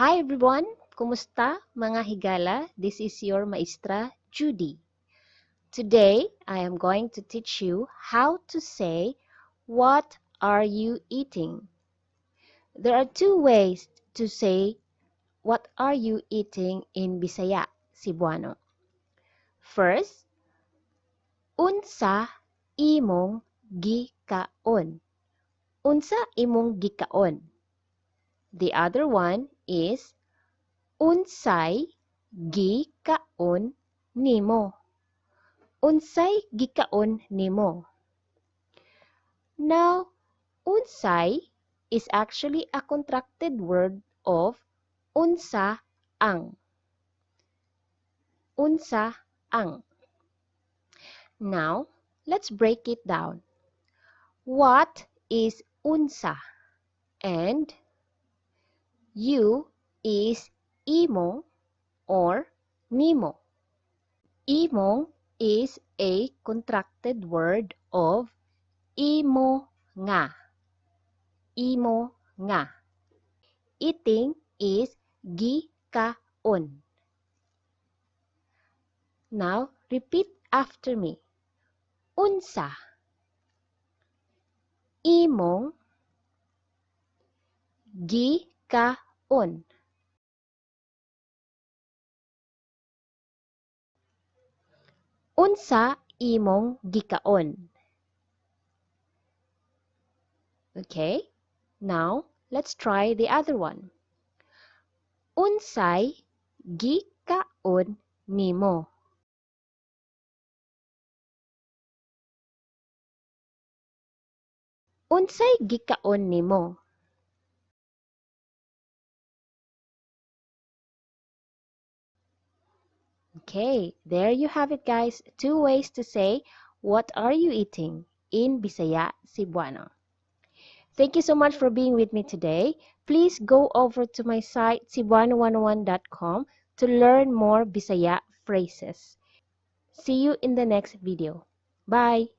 Hi everyone! Kumusta, mga higala? This is your maestra, Judy. Today, I am going to teach you how to say, "What are you eating?" There are two ways to say, "What are you eating?" in Bisaya, Cebuano. First, unsa imong gikaon? Unsa imong gikaon? The other one is unsay gikaon nimo? Unsay gikaon nimo? Now, unsay is actually a contracted word of unsa ang. Unsa ang. Now, let's break it down. What is unsa? And you is imo or nimo. Imo is a contracted word of imo nga. Imo nga. Eating is gikaon. Now, repeat after me. Unsa imong gikaon? Unsa imong gikaon? Okay, now let's try the other one. Unsay gikaon nimo? Unsay gikaon nimo? Okay, there you have it, guys. Two ways to say, "What are you eating?" in Bisaya, Cebuano. Thank you so much for being with me today. Please go over to my site, cebuano101.com, to learn more Bisaya phrases. See you in the next video. Bye!